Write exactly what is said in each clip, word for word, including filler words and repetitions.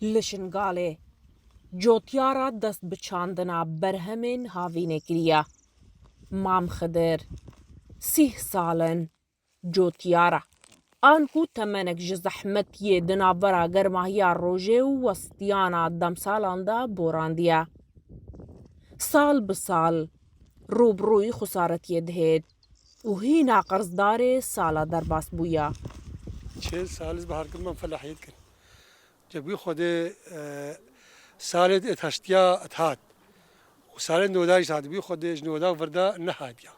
Li Şingalê cotyara dest bi çandina berhemên havînê kiriye. Mam Xidir, sîh sal in cotyar e. Anku temenek ji zehmetiyê di navbera germahiya rojê û westiyana demsalan de borandiye. Sal bi sal rû bi rûyî xesaretiyê dihêt û hîna qerzdarê sala derbas bûye. Çil sal ez bi herkirman felahiyê dikin. Cek wî Xwedê, e, salê êt heştiya êt hat. Û salê noda jî hat. Wî Xwedê ji noda vir de nehatiya.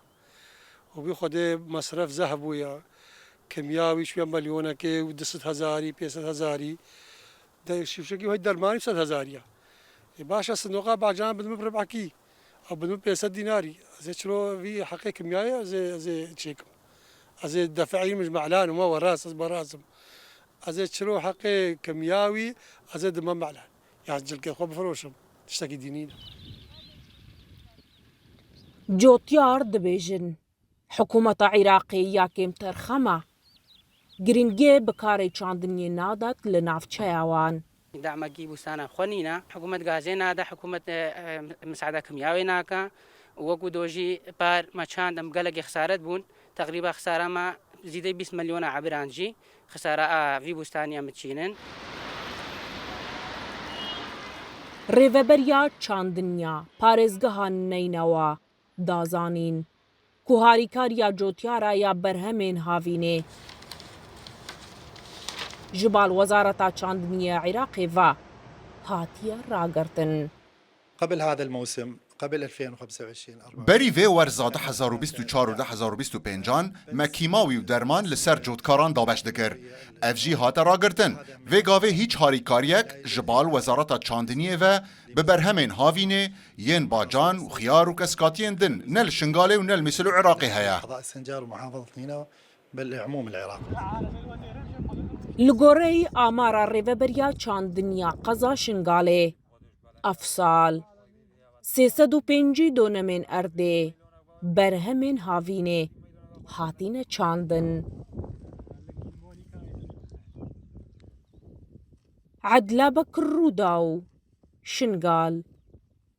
Û wî Xwedê mesref zehf bûye. Kimya wî çûye milyonekê û du sed hezarî, pênc sed hezarî. De şîfşekî wî dermanî sed hezarî ye. Ê baş e, sindoqa bacan bidin min ribekî. Ew bidin min pênc sed dînarî. Ez ê çiro vî heqê kimyayê ez ê, ez ê çêkim. Ez ê defeî min ji me'lan û me weras, ez beras im. Ez ê çiro heqê kimya wî, ez ê dime me'lan. Ya cilkê xwe bifiroşim. Tiştekî dî nîne. Cotyar dibêjin, hikûmeta Iraqê ya kêmterxem e. Giringiyê bi karê çandiniyê nadet li navçeya wan. Damekî bûstana xwe nîne. Hikûmet gazê nade, hikûmet, e, e, misada kimyawê nake. Û wekû do jî par me çand em gelekê xesaret bûn. Teqrîba xesara me zîdê bîst milyona ebiran jî xesara a vî bûstaniya min çînin. Rêveberiya çandiniya parêzgeha Neynewa da zanîn ku harîkariya cotyara ya berhemên havînê ji bal Wezareta Çandiniyê Iraqê ve hatiye ragirtin. قبل هذا الموسم، قبل ألفين وخمسة وعشرين، أربعة وعشرين. Berî vê werza du hezar û bîst û çar û du hezar û bîst û pêncan me kîmawî û derman li ser cotkar dabeş dikir. Ev jî hate ragirtin. Vê gavê hîç harîkariyek ji bal Wezareta Çandiniyê ve bi berhemên havînê yên bacan û xiyar û keskatiyên din ne li Şingalê û ne li Mîsil û Iraqê heye. قضاء السنجار ومحافظة نينوى، بل عموم العراق. Li goreyî amara Rêveberiya Çandiniya Qeza Şingalê, ev sal sê sed û pêncî donemên erdê berhemên havînê hatine çandin. Edla Bekir Rûdaw, Şingal.